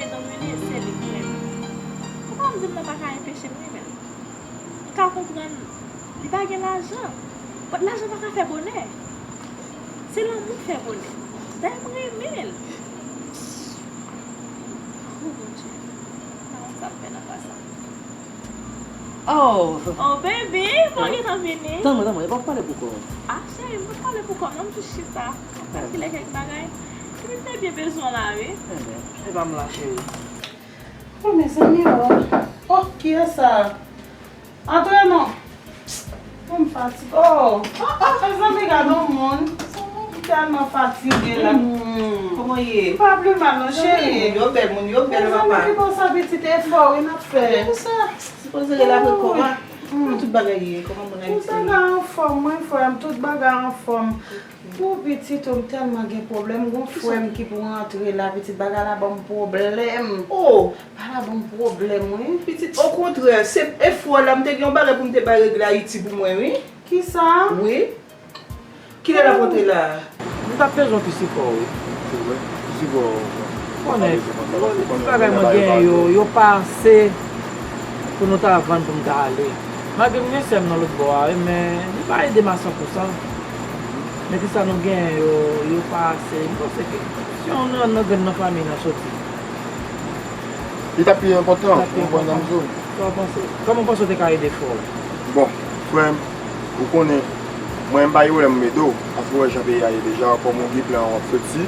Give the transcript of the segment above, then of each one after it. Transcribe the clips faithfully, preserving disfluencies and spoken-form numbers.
Nan mwen, se li k renmen. Kòman w ap di m nan pa ka enpeche m renmen l? M ka konprann li pa gen lajan, but lajan pa ka fè bonè. Se lanmou k fè bonè. Dayè m renmen l. Oh, Bondye. M pa konn sa m fè nan ka sa. Oh. Oh, baby, mwen gentan vini. Tann mwen, tann mwen, e pa pale pou kò. Ah, cheri, m pa pale pou kò m non, m jis chita. M ap kalkile kèk bagay. Epi m te byen bezwen w la, wi. Enben, e pa m la, cheri. Oh, mezanmi, oh. Oh, kiyès sa? Antre non. Oh, m fatige. Oh, oh, oh, mezanmi, gade yon moun. Se yon moun ki tèlman fatige la. Hmm. Kòman w ye? M pa pi mal non, cheri. Yo bèl moun, yo bèl papa. Mezanmi, ki bon sa pitit, efò wi n ap fè. Pou sa, sipoze rele apre kò a. Kòman tout bagay ye? Kòman moun Ayiti ye? Tout bagay anfòm, wi, frè m, tout bagay anfòm. Pou pitit ou, m tèlman gen pwoblèm. Gon frè m ki pou rantre la, pitit bagay la ban m pwoblèm. Oh! Bagay la ban m pwoblèm, wi. Pitit, okontrè, se efò la, m te gen yon bagay pou m te bay regle Ayiti pou mwen, wi. Kisa? Wi. Kilè l ap rantre la a? M t ap bezwen plis sipò, wi. Se vre? Plis sipò. Konnen, ti bagay mwen genyen yo, yo pa ase pou nou ta vann pou m ta ale. Malgre m gen sè m nan lòt bò a, wi, men li pa ede m a san pou san. Men ti sa nou genyen yo, yo pa ase. M panse ke si yon nan, nan grenn nan fanmi nan soti. Li t ap pi enpòtan, ou konprann sa m di w? Sa w panse? Kòman w panse w te ka ede frè w? Bon, frè m, ou konnen, mwen m pa gen pwoblèm m ede w, paske w wè jan peyi a ye deja, kòm ou gen plan w ap soti,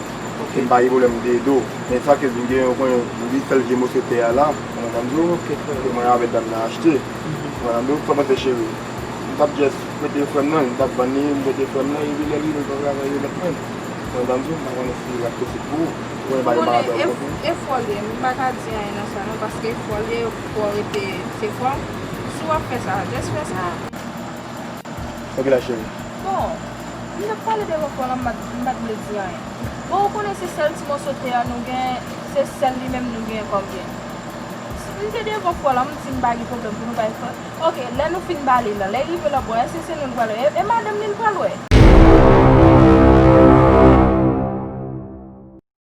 m pa gen pwoblèm m te ede w. Men sa ke vin gen, ou konnen, m vin fè l vye moso tè a la, ou konprann sa m di w? Ke mwen avèk dam nan achte. Ou konprann sa m di w? Sa w panse, cheri? M t ap just prete frè m nan, m t ap vann li, m prete frè m nan, epi lè l rive l pral travay remèt mwen. Ou konprann sa m di w? M pa konnen si l ap posib pou ou. Ou konnen bagay yo pa ka fè w konprann. E fò l ye, m pa ka di anyen nan sa non, paske fò l ye, fò w rete, se fò. Si w ap fè sa, just fè sa. Ok la, cheri. Bon, m t ap pale devan fò la, m pa t, m pa t vle di anyen. Bon, ou konnen se sèl ti moso tè a nou gen, se sèl li menm nou gen kòm byen. Si m te devan fò la, m di m pa gen pwoblèm pou nou bay fò. Ok, lè nou fin ba li la, lè l rive lòt bò, èske se nou l pral wè? E, e madanm li l pral wè?